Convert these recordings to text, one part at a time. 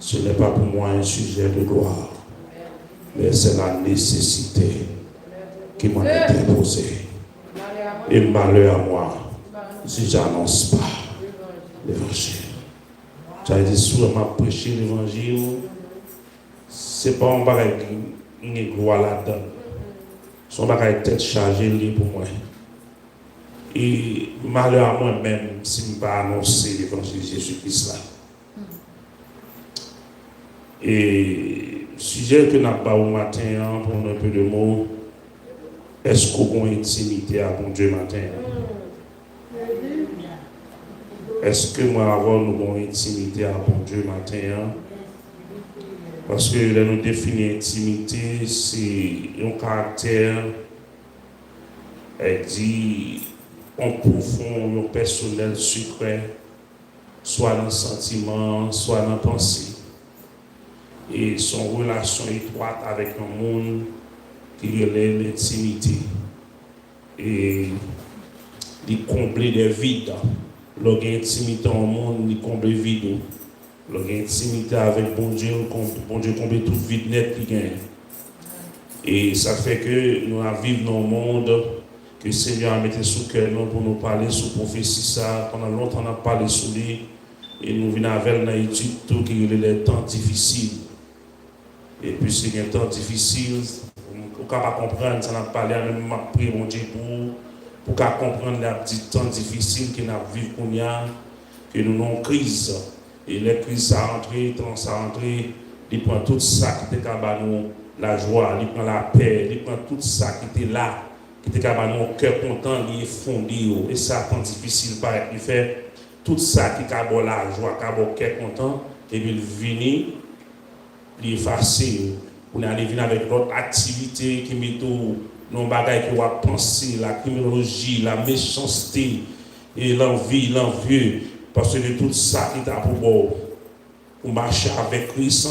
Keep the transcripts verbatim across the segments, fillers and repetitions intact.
Ce n'est pas pour moi un sujet de gloire, mais c'est la nécessité qui m'en est imposée. Et malheur à moi si j'annonce pas l'évangile. Sa vle di, si w ap preche levanjil, se pa yon bagay ki gen glwa ladan l. Se yon bagay tèt chaje li ye pou mwen. E malè a mwen menm si m pa anonse levanjil Jezi Kris la. E sijè ke n ap ba ou maten an, pou nou un peu de mots, èske w gen yon entimite a Bondye maten an? Èske mwen avè w nou gen yon entimite a Bondye maten an? Paske lè nou defini entimite, se yon karaktè, e di, yon pwofon, yon pèsonèl sekrè, swa nan santiman, swa nan panse. E se yon relasyon etwat avèk yon moun ki rele lentimite. E li konble de vid. Lè w gen entimite yon moun, li konble vid ou. Lè w gen entimite avèk Bondye, ou konb-, Bondye konble tout vid nèt li genyen. E sa fè ke nou ap viv nan yon mond ke Senyè a mete sou kè nou pou nou pale sou pwofesi sa a. Pandan lontan n ap pale sou li, e nou vin avè l nan etid tou ki rele les temps difficiles. E piske gen tan difisil, ou ka pa konprann sa n ap pale a, men m ap priye Bondye pou ou, pou w ka konprann lè ap di tan difisil ke n ap viv kounye a, ke nou nan yon kriz. E lè kriz sa a antre, tan sa a antre, li pran tout sa ki te ka ba nou lajwa, li pran lapè, li pran tout sa ki te la, ki te ka ba nou yon kè kontan, li efonde yo. E sa tan difisil parèt li fè, tout sa ki ka ba w lajwa, ka ba w kè kontan, epi l vini, li efase yo. Kounye a, li vin avèk lòt aktivite ki mete w nan yon bagay ke w ap panse, la kriminoloji, la mechanste, e lanvi, lanvye, paske de tout sa ki ta pou ba w pou mache avèk Kris,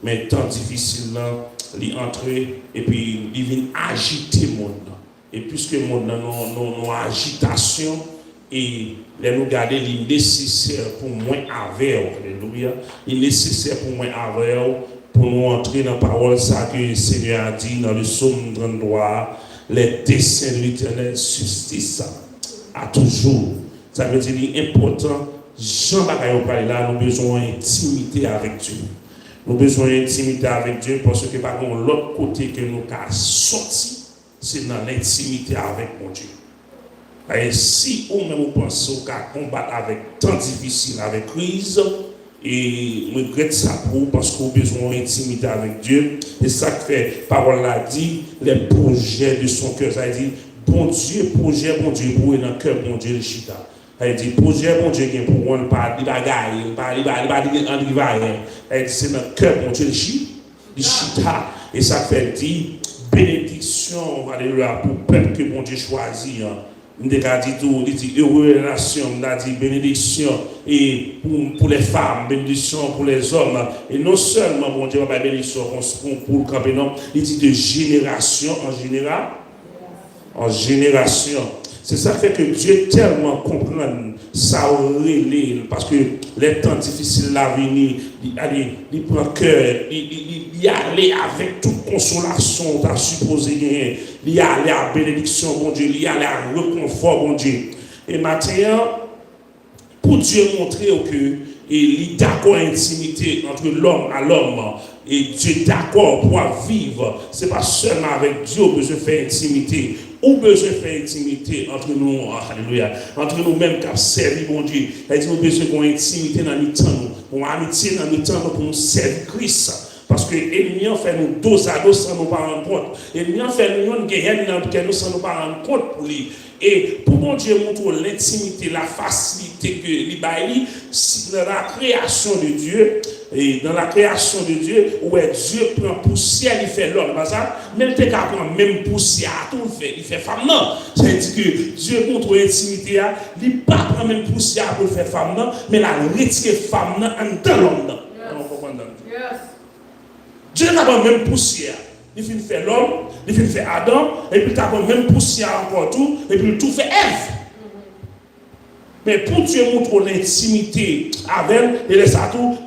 men tan difisil lan, li antre, epi li vin ajite mond lan. E piske mond lan nan, nan, nan ajitasyon, e lè nou gade, li nesesè pou mwen avè w, alelouya, li nesesè pou mwen avè w, pou nou antre nan pawòl sa ke Senyè a di nan le Psaume trannntwa a, les desseins de l'Éternel subsistent à toujours. Sa vle di li enpòtan, jan bagay yo prale la, nou bezwen yon entimite avèk Dye. Nou bezwen yon entimite avèk Dye, paske pa gen yon lòt kote ke nou ka sòti, se nan lentimite avèk Bondye. E si ou menm ou panse ou ka konbat avèk tan difisil, avèk kriz, e m regrèt sa pou ou, paske ou bezwen yon entimite avèk Dye. E sa k fè pawòl la di, les projets de son cœur. Sa vle di, Bondye, pwojè Bondye pou ou e nan kè Bondye li chita. Sa vle di, pwojè Bondye gen pou ou an, li pa, li pa gaye, li pa, li pa, li pa li antrivayè. Sa vle di, se nan kè Bondye li chi-, li chita. E sa k fè l di, benediksyon, alelouya, pou pèp ke Bondye chwazi an. M te ka di tou, li di, heureux les nations, m ta di, benediksyon, e pou, pou les femmes, benediksyon pou les hommes. E non sèlman Bondye pa bay benediksyon pou, pou, pou l kanpe, non, li di de génération en génération. An jenerasyon. Se sa k fè ke Dye tèlman konprann sa w rele l, paske lè tan difisil la vini, li ale, li pran kè, li, li, li, li ale avèk tout konsolasyon w ta sipoze genyen, li ale ak benediksyon Bondye, li ale ak rekonfò Bondye. E maten an, pou Dye montre w ke, e, li dakò entimite ant lòm a lòm, e Dye dakò pou w ap viv, se pa sèlman avèk Dye w bezwen fè entimite, ou bezwen fè entimite ant nou, alelouya, ant nou menm k ap sèvi Bondye. Sa vle di nou bezwen gen yon entimite nan mitan nou, yon amitye nan mitan nou pou nou sèvi Kris. Paske ènmi an fè nou dozado san nou pa rann kont. Ènmi an fè nou yon gehèn nan kè nou san nou pa rann kont pou li. E pou Bondye montre w lentimite, la fasilite ke li bay li, si, dans la création de Dieu, e dans la création de Dieu, ou wè Dye pran pousyè, li fè lòm, pa sa? Men l te ka pran menm pousyè a tou, li fè, li fè fanm nan. Sa vle di ke Dye montre w entimite a, li pa pran menm pousyè a pou l fè fanm nan, men l al retire fanm nan anndan lòm nan. Yes. Dye ka pran menm pousyè a. Li fin fè lòm, li fin fè Adan, epi l ka pran menm pousyè a ankò tou, epi l tou fè Èv. Men pou Dye montre w lentimite avè l, e lè sa tou,